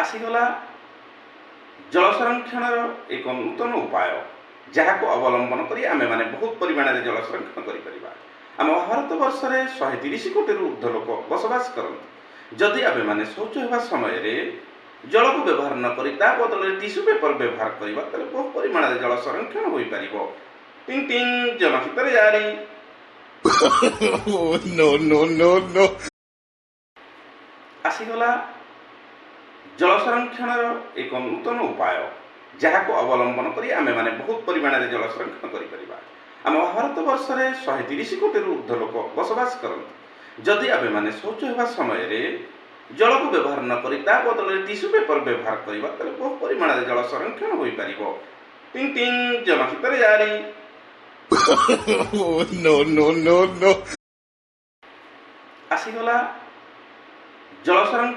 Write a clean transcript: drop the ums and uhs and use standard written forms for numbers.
ଆସିଗଲା ଜଳ ସଂରକ୍ଷଣର ଏକ ନୂତନ ଉପାୟ, ଯାହାକୁ ଅବଲମ୍ବନ କରି ଆମେମାନେ ବହୁତ ପରିମାଣରେ ଜଳ ସଂରକ୍ଷଣ କରିପାରିବା। ଆମ ଭାରତ ବର୍ଷରେ 130 କୋଟିରୁ ଉର୍ଦ୍ଧ୍ୱ ଲୋକ ବସବାସ କରନ୍ତି। ଯଦି ଆମେମାନେ ଶୌଚ ହେବା ସମୟରେ ଜଳକୁ ବ୍ୟବହାର ନ କରି ତା ବଦଳରେ ଟିସୁ ପେପର ବ୍ୟବହାର କରିବା, ତାହେଲେ ବହୁ ପରିମାଣରେ ଜଳ ସଂରକ୍ଷଣ ହୋଇପାରିବ। ଟିଂ ଟିଂ, ଜନହିତରେ ଜାରି। No, no, no, no. ଆସିଗଲା ଜଳ ସଂରକ୍ଷଣର ଏକ ନୂତନ ଉପାୟ, ଯାହାକୁ ଅବଲମ୍ବନ କରି ଆମେମାନେ ବହୁତ ପରିମାଣରେ ଜଳ ସଂରକ୍ଷଣ କରିପାରିବା। ଆମ ଭାରତ ବର୍ଷରେ 130 କୋଟିରୁ ଉର୍ଦ୍ଧ୍ୱ ଲୋକ ବସବାସ କରନ୍ତି। ଯଦି ଆମେମାନେ ଶୌଚ ହେବା ସମୟରେ ଜଳକୁ ବ୍ୟବହାର ନ କରି ତା ବଦଳରେ ଟିସୁ ପେପର ବ୍ୟବହାର କରିବା, ତାହେଲେ ବହୁ ପରିମାଣରେ ଜଳ ସଂରକ୍ଷଣ ହୋଇପାରିବ। ଟିଂ ଟିଂ, ଜନହିତରେ ଜାରି। No, no, no, no. ଆସିଗଲା ଜଳ ସଂରକ୍ଷଣ